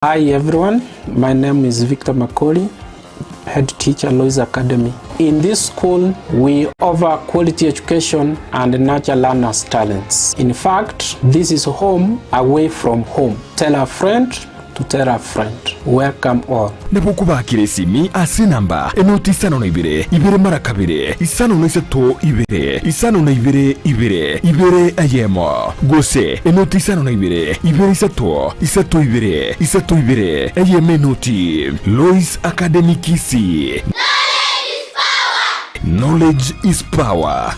Hi everyone, my name is Victor Makori, head teacher Lois Academy. In this school, we offer quality education and nurture learners' talents. In fact, this is home away from home. Tell a friend to tell a friend. Welcome all. Nabo okobakera esimi ase enamba enoti isano na ibere, ibere mara kabere, isano na isato ibere, isano na ibere ibere, ibere eyemo, gose enoti isano na ibere, ibere isato, isato ibere, isato ibere, eyemo enoti. Lois Academy Kisii. Knowledge is power.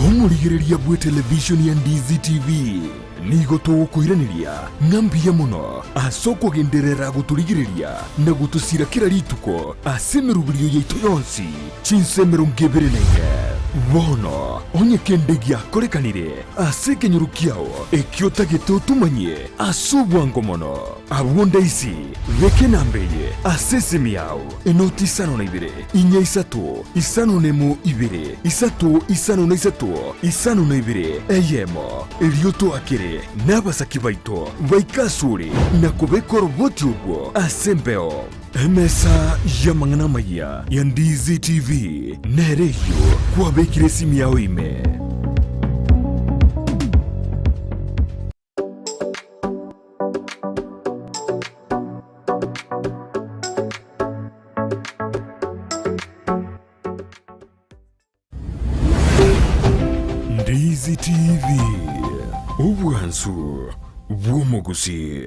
Omorigereria bw'etelevishoni ya Ndizi TV nigo togokoiraneria ng'a mbuya mono ase okogenderera gotorigereria na gotosira kera rituko ase emeroberio yaito yonsi chinsa emerongo ebere na ine. Bono onye kende giakorekanire ase ekenyoro kiao ekio otagete otomanyie ase obwango mono, abwo ndaisi beka enamba eye ase esimi yao. Enoti isano na ibere, inya isato, isano nemo ibere, isato isano na isato, isano na ibere, eyemo. Erio toakere nabasaki baito baike asore na kobeka oroboti orwo ase embeo. Emesa y'amang'ana amayia ya Ndizi TV nere eyio kwabekire esimi yao ime. Ndizi TV, obwansu bw'omogusi.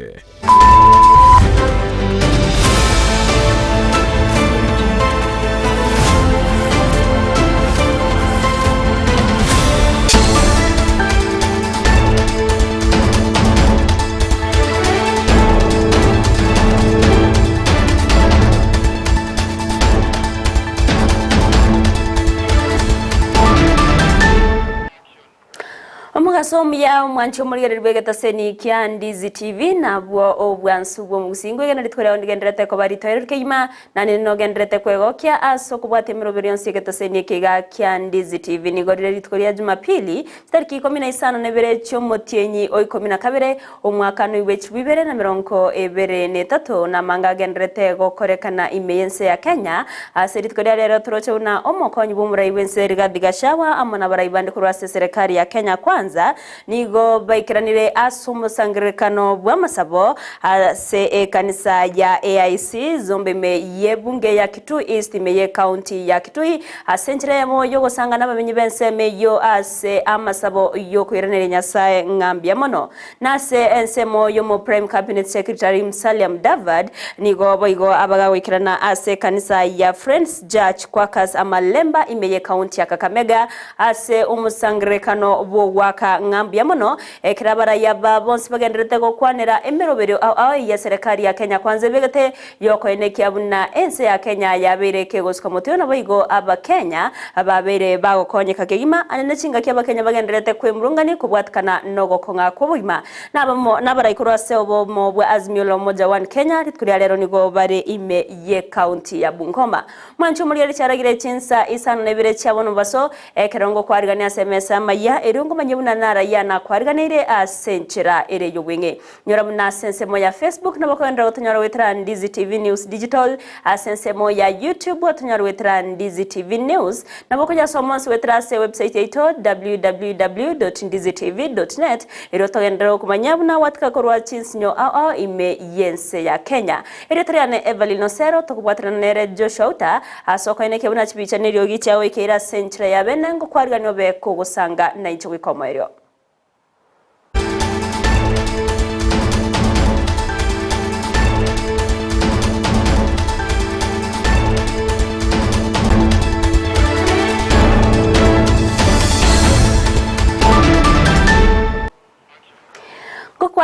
Omogaso omuya omwanche omorigereria bw'egetaseni kia Ndizi TV nabwo obwansu bw'omogusii ngoigena rituko riao ndigenderete koba ritoereru kegima na ninde nogenderete kwegokia ase okobwatia emeroberi yonsi y'egetaseni eke iga kia Ndizi TV nigo rire rituko ria Jumapili chitariki ikomi na isano na ibere chi'omotienyi o ikomi na kabere omwaka noibwe chilifu ibere na merongo ebere na etato na amanga agenderete gokorekana ime y'ense ya Kenya ase rituko ria rero toroche buna omokonyi bw'omorai bw'ense Rigathi Gachagua amo nabarai bande korwa ase eserekari ya Kenya Kwanza nigo baikeranire ase omosangererekano bw'amasabo ase ekanisa ya AIC Zombe ime y'ebunge ya Kitui East ime y'ecounty ya Kitui ase enchera eyemo y'ogosangana abamenyi b'ensemo eyio ase amasabo y'okoiraneria Nyasae ng'a mbuya mono. Na ase ensemo y'omo Prime Cabinet Secretary Musalia Mudavadi nigo boigo abagagoikerana ase ekanisa ya Friends Church Quakers Amalemba ime y'ecounty ya Kakamega ase omosangererekano bw'ogoaka ng'a mbuya mono ekero abaraiya aba bonsi bagendererete gokwanera emeroberio ao ao ya serikali ya Kenya Kwanza ebegete y'okoenekia buna ense ya Kenya yabeire kegosuka motwe naboigo Abakenya babeire bagokonyeka kegima ande ne chingaki Abakenya bagendererete kwemurungania kobwatikana nogokong'a kw'obogima nabamo nabarai korwa ase obomo bwa Azimio la Umoja One Kenya rituko ria rero nigo bare ime y'ecounty ya Bungoma. Mwanche omoriere chiaragire chinsa isano na ibere chia bono mobaso, ekero ngokwarigania ase emesa y'amayia, erio ngomanye buna narayia nakwariganeire ase enchera ere y'obweng'e. Nyora buna ase ensemo ya Facebook nabo okogenderera gotonyora goetera Ndizi TV News Digital, ase ensemo ya YouTube otonyore goetera Ndizi TV News, nabo okoyasoma onsi goetera ase ewebsite yaito www.ndizitv.net, erio togenderere gokomanya buna gwatika korwa chinsinyo ao ao ime y'ense ya Kenya. Erieta riane Evelyn Osero, tokobwaterana nere Joshua Outa, ase okoenekia buna chibicha neriogi chiagoikeire ase enchera ya bene ngokwarigania obe kogosanga nainche goika omoerio.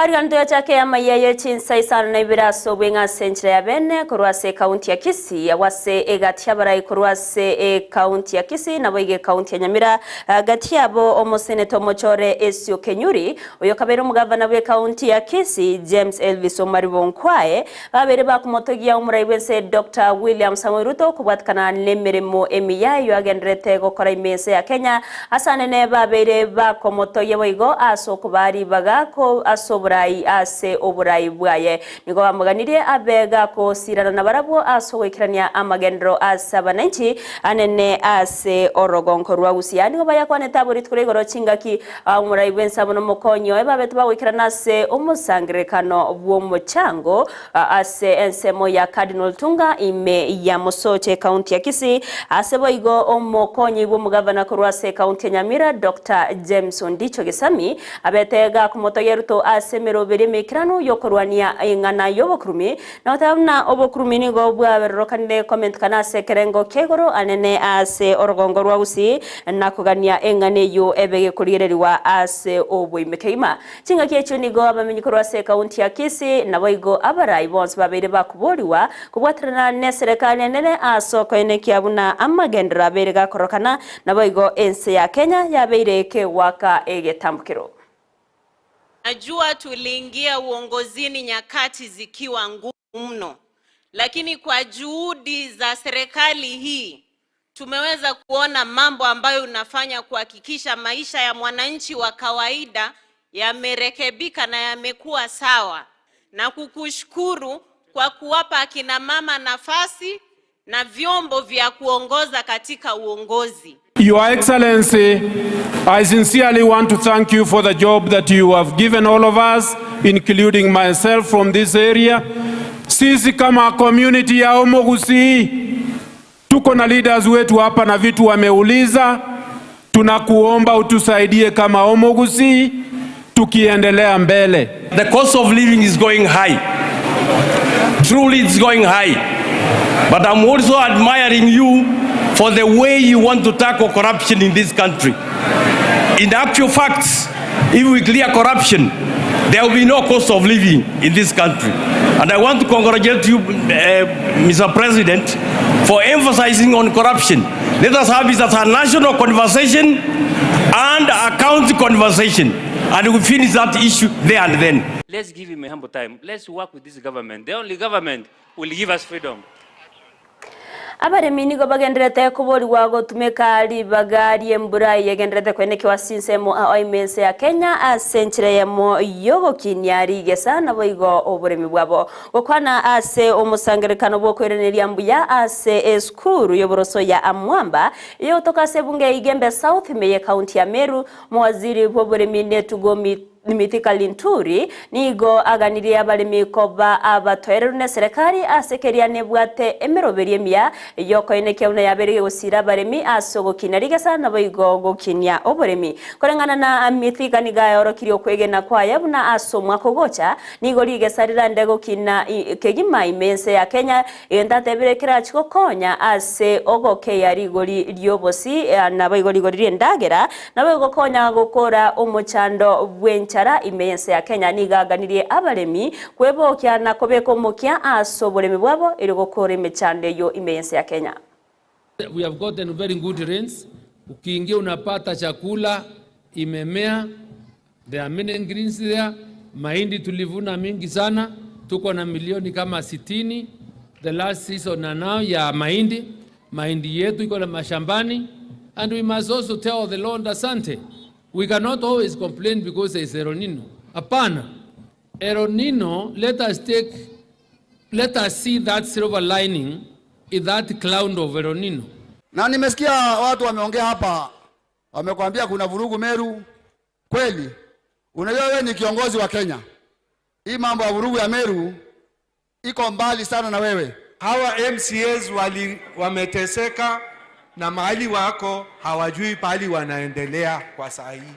Kwariganete toyachake amaiya ye chinsa isano na ibere ase obweng'e ase enchera ya bene korwa ase ekaunti ya Kisii, agwo ase egati y'abarai korwa ase ekaunti ya Kisii naboigo ekaunti ya Nyamira, gati yabo omoseneta omochore Esio Kenyuri, oyokabeire omogavana bw'ekaunti ya Kisii James Elvis Omariba Onkwae, babeire bakomotogia omorai bw'ense Doctor William Samoei Ruto kobwatikana nemeremo emiya eyio agendererete gokora ime ense ya Kenya. Ase anene babeire bakomotogia boigo ase okobaa ribaga ase oborai ase oborai bwaye. Nigo bamoganirie abe gakosirana nabarabwo ase ogoikerania amagenderero ase abananchi anene ase orogonko rwa Gusii. Aya nigo bayakwanete abwo rituko ria igoro chingaki omorai bw'ense amo nomokonyi oye babete bagoikerana ase omosangererekano bw'omochango ase ensemo ya Cardinal Tunga ime ya Mosocho ekaunti ya Kisii. Ase boigo omokonyi bw'omogavana korwa ase ekaunti ya Nyamira Doctor James Ondicho Gesami abete gakomotogia Ruto ase emeroberi emeikeranu y'okorwania eng'ana y'obokurumi na goteba buna obokurumi nigo bwaberorokanire komentekana ase ekerengo kia igoro anene ase orogongo rwa Gusii na kogania eng'ana eyio ebe gekorigererigwa ase oboime kegima. Chingaki echio nigo abamenyi korwa ase ekaunti ya Kisii naboigo abarai bonsi babeire bakoborigwa kobwaterana neserekari enene ase okoenekia buna amagenderero abeire gakorokana naboigo ense ya Kenya yabeire kegoaka egetambokero. Najua tuliingia uongozini nyakati zikiwa ngumu mno, lakini kwa juhudi za serikali hii tumeweza kuona mambo ambayo unafanya kuhakikisha maisha ya mwananchi wa kawaida yamerekebika na yamekuwa sawa, na kukushukuru kwa kuwapa akina mama nafasi na vyombo vya kuongoza katika uongozi. Your Excellency, I sincerely want to thank you for the job that you have given all of us, including myself from this area. Sisi kama community ya Omogusii tuko na leaders wetu hapa na vitu wameuliza, tunakuomba utusaidie kama Omogusii tukiendelea mbele. The cost of living is going high. Truly it's going high. But I'm also admiring you for the way you want to tackle corruption in this country. In actual facts, if we clear corruption, there will be no cost of living in this country. And I want to congratulate you, Mr. President, for emphasizing on corruption. Let us have it as a national conversation and a county conversation. And we finish that issue there and then. Let's give him a humble time. Let's work with this government. The only government will give us freedom. Abaremi nigo bagendererete koborigwa gotumeka ribaga ri'embura yegendererete kwenekewa ase ensemo ao ime ense ya Kenya ase enchera eyemo y'ogokinia rigesa naboigo oboremi bwabo. Gokwana ase omosangererekano bw'okoiraneria mbuya ase esukuru y'oboroso ya Amwamba eyogotoka ase ebunge ya Igembe South ime y'ecounty ya Meru, Omowaziri bw'oboremi netugo Mithika Linturi nigo aganirie abaremi koba abatoereru neserekari ase keria nebwate emeroberio emiya y'okoenekia buna yabeire gegosira abaremi ase ogokinia rigesa naboigo gokinia oboremi. Koreng'ana na Mithika nigo aorokirie okwegena kwaye buna ase omwaka ogocha nigo rigesa rirande gokina kegima ime ense ya Kenya egento atebire kerachi gokonya ase ogokeya rigori riobosi naboigo rigori ri'endagera Naboigo gokonya gokora omochando bw'enchara ime y'ense ya Kenya nigo aganirie abaremi kwebokia na kobeka omokia ase oboremi bwabo erio gokora emechando eyio ime y'ense ya Kenya. We have gotten very good rains. Ukiingia unapata chakula imemea, there are many greens there. Mahindi tulivuna mingi sana, tuko na milioni kama sitini the last season na now ya mahindi. Mahindi yetu iko na mashambani and we must also tell the Lord asante. We cannot always complain because there is El Nino. Hapana. El Nino, let us take let us see that silver lining in that cloud of El Nino. Na nimesikia watu wameongea hapa, wamekwambia kuna vurugu Meru. Kweli, unajua wewe ni kiongozi wa Kenya, hii mambo ya vurugu ya Meru iko mbali sana na wewe. Hawa MCAs wali, wameteseka na mahali wako hawajui pahali wanaendelea kwa saa hii,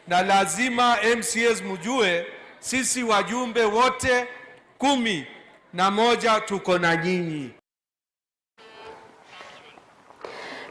na lazima MCAs mjue sisi wajumbe wote 11 tuko na nyinyi.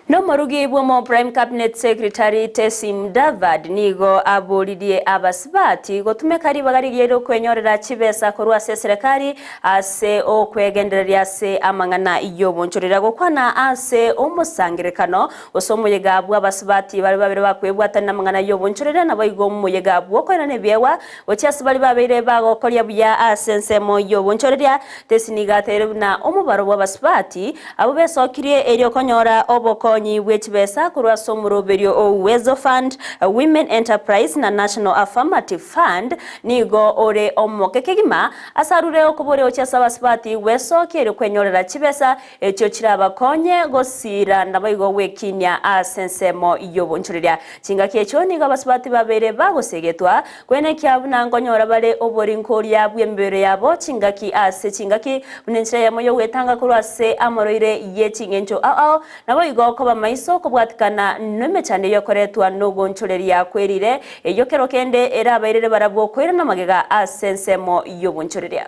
Nomorugi bw'omo Prime Cabinet Secretary Tessie Mudavadi nigo aboririe abasubati gotumeka ribaga rigiya ri'okwenyorera chibesa korwa ase eserekari ase okwegendereria ase amang'ana y'obonchorera gokwana ase omosangerekano gose omoyega bw'abasubati baria babere bakwebwatania namang'ana y'obonchorera naboigo omoyega bw'okoenana ebiegwa gochia ase baria babeire bagokoria buya ase ensemo y'obonchoreria. Tessie nigo ateire buna omobaro bw'abasubati Abwo besokirie erio konyora obokonyi bwe chibesa korwa ase omoroberio o Uwezo Fund, Women Enterprise na National Affirmative Fund nigo ore omoke kegima ase arure okoboria gochia ase abasubati gwesokia erio kwenyorera chibesa echio chirabakonye gosira naboigo gwekinia ase ensemo y'obonchoreria. Chingaki echio nigo abasubati babeire bagosegetwa Kwenekia buna nkonyora bare oborinkoria bw'emebere yabo chingaki ase chingaki, buna enchera eyemo y'ogwetanga korwa ase amorwaire ye ching'encho ao ao, naboigo koba maiso kobwatikana nemechando eyokoretwa nogonchoreria kwerire, eyio kero kende erabairere barabwo koirana magega ase ensemo y'obonchoreria.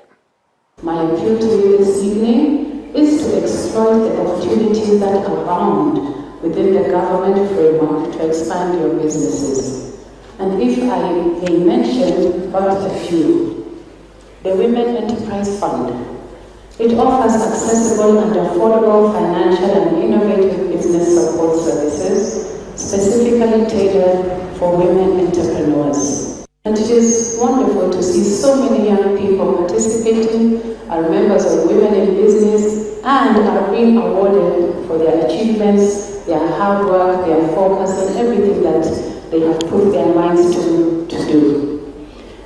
My appeal to you this evening is to exploit the opportunities that abound within the government framework to expand your businesses. And if I may mention but a few, the Women Enterprise Fund. It offers accessible and affordable financial and innovative business support services specifically tailored for women entrepreneurs. And it is wonderful to see so many young people participating, are members of Women in Business, and are being awarded for their achievements, their hard work, their focus, and everything that they have put their minds to, to do.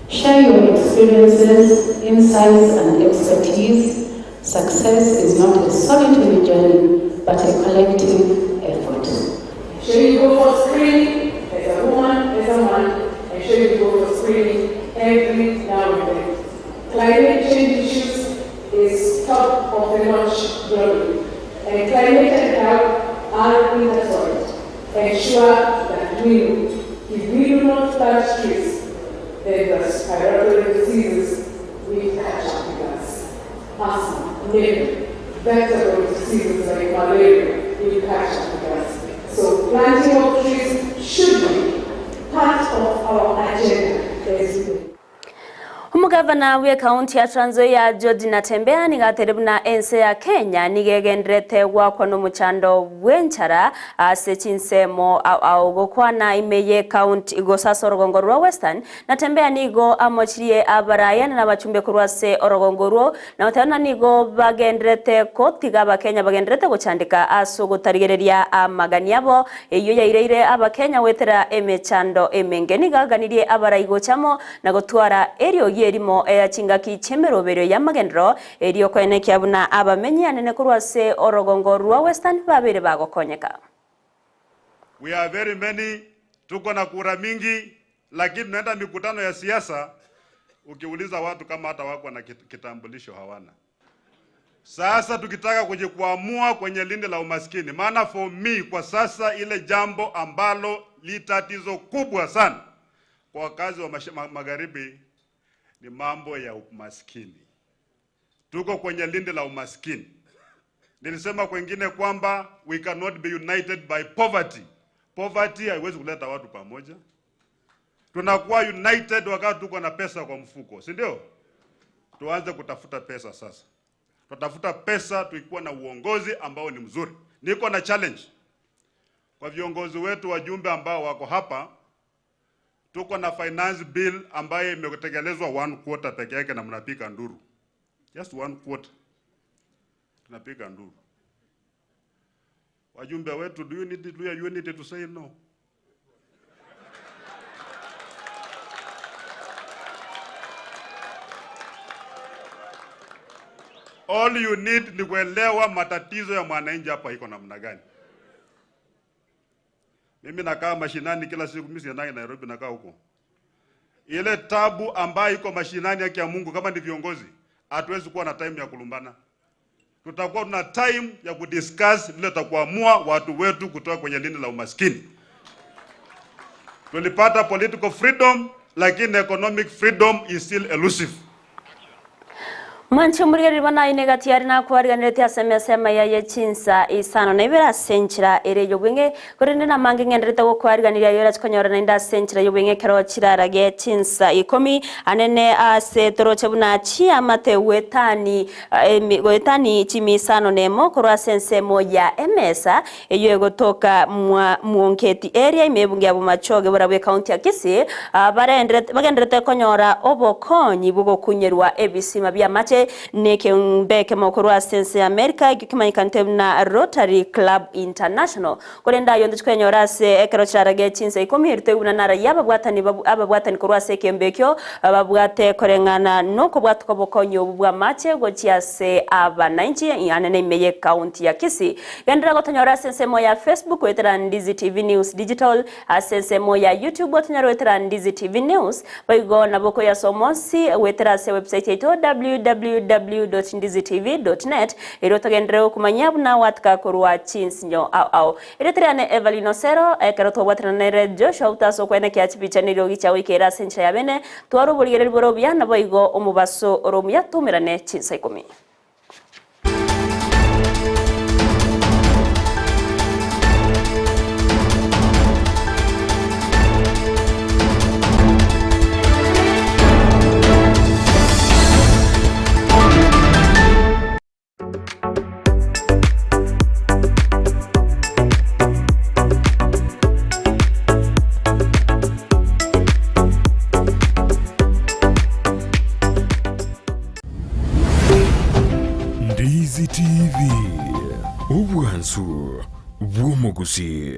Share your experiences, insights, and expertise. Success is not a solitary journey, but a collective effort. Ensure you go for screening as a woman, as a man. Ensure you go for screening every now and then. Climate change issues is top of the notch globally. And climate and health are intertwined. Ensure that we know. If we do not plant trees, then the respiratory diseases will catch up with us. Asthma, pneumonia, vector diseases like malaria will catch up with us. So planting of trees should be part of our agenda as women. Omogavana bw'ekaunti ya Trans Nzoia George Natembeya nigo ateire buna ense ya Kenya nigo egendererete goakwa nomochando bw'enchara ase chinsemo ao ao gokwana ime y'ekaunti gose ase orogongo rwa Western. Natembeya nigo amochirie abarayani na abachumbe korwa ase orogongo orwo na goteba buna nigo bagendererete gotiga abakenya bagendererete gochandeka ase ogotarigereria amagani abo Eyio yaireire Abakenya goetera emechando emenge. Nigo aganirie abarai gocha amo na gotwara eriogi erimo ya chingaki chi'emeroberio y'amagenderero, erio koenekia buna abamenyi anene korwa ase orogongo rwa Western babeire bagokonyeka. We are very many, tuko na kura mingi, lakini tunaenda mikutano ya siasa, ukiuliza watu kama hata wako na kitambulisho hawana. Sasa tukitaka kujikwamua kwenye lindi la umaskini, maana for me kwa sasa ile jambo ambalo li tatizo kubwa sana kwa wakazi wa magharibi ni mambo ya umaskini. Tuko kwenye lindi la umaskini. Nilisema kwengine kwamba we cannot be united by poverty. Poverty haiwezi kuleta watu pamoja. Tunakuwa united wakati tuko na pesa kwa mfuko, si ndio? Tuanze kutafuta pesa sasa. Tutatafuta pesa tukiwa na uongozi ambao ni mzuri. Niko na challenge kwa viongozi wetu, wajumbe ambao wako hapa. Tuko na finance bill ambayo imetekelezwa one quarter peke yake na mnapiga nduru. Just one quarter. Tunapiga nduru. Wajumbe wetu, do you need, do you need to say no? All you need ni kuelewa matatizo ya mwananchi hapa iko namna gani. Mimi nakaa mashinani kila siku, mimi siendangi Nairobi, nakaa huko. Ile tabu ambayo iko mashinani, haki ya Mungu, kama ni viongozi, hatuwezi kuwa na time ya kulumbana. Tutakuwa tuna time ya kudiscuss vile tutakuamua watu wetu kutoka kwenye lindi la umaskini. Tulipata political freedom, lakini economic freedom is still elusive. Mwanche omorigereria bono aye negati yare nakwariganeretie ase emesa emaya ye chinsa isano na ibere ase enchera ere y'obweng'e, korende namange ng'endererete gokwariganeria aye orache konyora naende ase enchera y'obweng'e ekero chirarage chinsa ikomi anene ase toroche buna chiamate goetani goetani chimisano nemo korwa ase ensemo ya emesa eyio egotoka mwa mwonketi eria ime ebunge ya Bomachoge borabwo ekaunti ya Kisii, barenderete bagendererete konyora obokonyi bw'ogokunyerwa ebisima bi'amache nekeumbe ekemo korwa ase ense ya Amerika ekio kemanyekanete buna Rotary Club International. Korende ayio ntochi koyanyora ase ekero chiarage chinsa ikomi erio toigwe buna narayia ababwatani ababwatani korwa ase ekeombe ekio babwate koreng'ana nokobwatoka obokonyi obwo bw'amache gochia ase abanainchi anene ime y'ekaunti ya Kisii. Genderera gotonyora ase ensemo ya Facebook goetera Ndizi TV News Digital, ase ensemo ya YouTube otonyore goetera Ndizi TV News, boigo nabo okoyasoma onsi goetera ase website yaito www.ndizitv.net erio togenderere gokomanyia buna gwatuka korwa chinsinyo ao ao. Erieta riane Evelyn Osero, ekero twabwaterana nere Joshua Outa ase okwenekia chipicha na eriogi chia goika ere ase enchera ya bene, twara oborigereri bore obuya naboigo omobaso ore omuya toumerane chinsa ikomi. Ndizi TV, obwansu bw'omogusii.